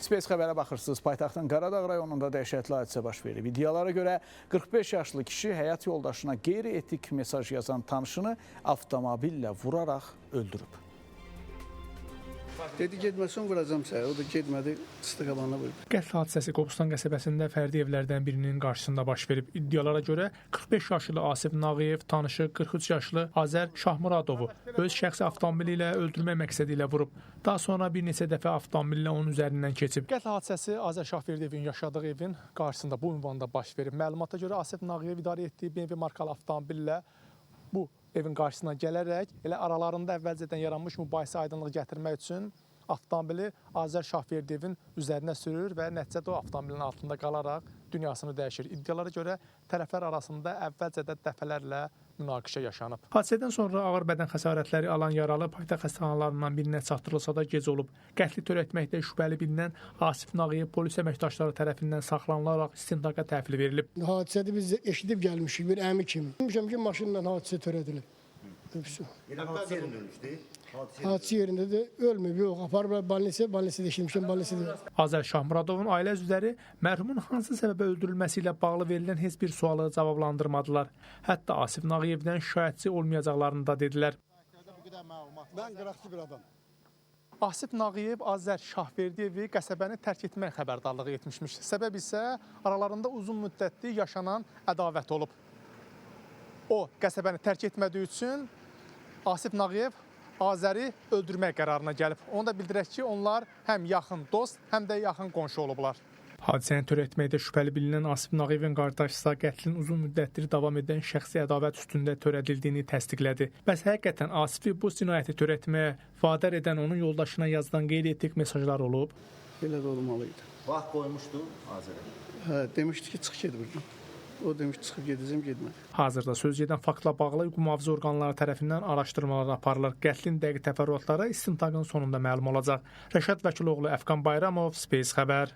Space xəbərə baxırsınız. Paytaxtın Qaradağ rayonunda dəhşətli hadisə baş verib. İddialara görə 45 yaşlı kişi həyat yoldaşına qeyri-etik mesaj yazan tanışını avtomobillə vuraraq öldürüb. Dedi getməsən vuracam səni. O da getmədi, çıxdı qabağına vurdu. Qətl hadisəsi Qobustan qəsəbəsində fərdi evlərdən birinin qarşısında baş verib. İddialara görə 45 yaşlı Asif Nağıyev tanışı 43 yaşlı Azər Şahmuradovu öz şəxsi avtomobili ilə öldürmək məqsədi ilə vurub. Daha sonra bir neçə dəfə avtomobillə onun üzərindən keçib. Qətl hadisəsi Azər Şahverdiyevin yaşadığı evin qarşısında bu ünvanda baş verib. Məlumata görə Asif Nağıyev idarə etdiyi BMW markalı avtomobillə bu evin qarşısına gələrək elə aralarında əvvəlcədən yaranmış mübahisə aydınlıq gətirmək üçün avtomobili Azər Şahverdiyevin üzərinə sürür və nəticədə o avtomobilin altında qalaraq dünyasını dəyişir. İddialara görə tərəflər arasında əvvəlcədə dəfələrlə münaqişə yaşanıb. Hadisədən sonra ağır bədən xəsarətləri alan yaralı paytaxt xəstəxanalarından birinə çatdırılsa da gec olub. Qətli törətməkdə şübhəli bilinən Asif Nağıyev polis əməkdaşları tərəfindən saxlanılaraq istintaqa təhvil verilib. Hadisədə biz eşidib gəlmişik bir əmi kimi. Demişəm ki, maşınla hadisə törədilib. Hepsi. Elə hadisə yerində ölmüşdü. Hadisə Hadisə yerində də ölməyib, yox, aparıblar balnisiyə, balnisiyə eşitmişəm, balnisiyə. Azər Şahmuradovun ailə üzvləri mərhumun hansı səbəbə öldürülməsi ilə bağlı verilən heç bir sualı cavablandırmadılar. Hətta Asif Nağıyevdən şikayətçi olmayacaqlarını da dedilər. Mən qıraqçı bir adam. Asif Nağıyev Azər Şahverdiyevi qəsəbəni tərk etmək xəbərdarlığı etmişmiş. Səbəb isə aralarında uzun müddətli yaşanan ədavət olub. O qəsəbəni tərk etmədiyi üçün Asif Nağıyev Azəri öldürmək qərarına gəlib. Onu da bildirək ki, onlar həm yaxın dost, həm də yaxın qonşu olublar. Hadisəni törətməkdə şübhəli bilinən Asif Nağıyevin qardaşı isə qətlin uzun müddətdir davam edən şəxsi ədavət üstündə törədildiyini təsdiqlədi. Bəs həqiqətən Asifi bu cinayəti törətməyə vadar edən onun yoldaşına yazılan qeyri-etik mesajlar olub? Elə də olmalı idi. Vaxt qoymuşdu Azərə. Hə, demişdi ki, çıx get buradan. O demiş çıxıb gedəcəm, getmədi. Hazırda söz gedən faktla bağlı hüquq mühafizə orqanları tərəfindən araşdırmalar aparılır. Qətlin dəqiq təfərrüatları istintaqın sonunda məlum olacaq. Rəşad Vəkiloğlu, Əfqan Bayramov, Space xəbər.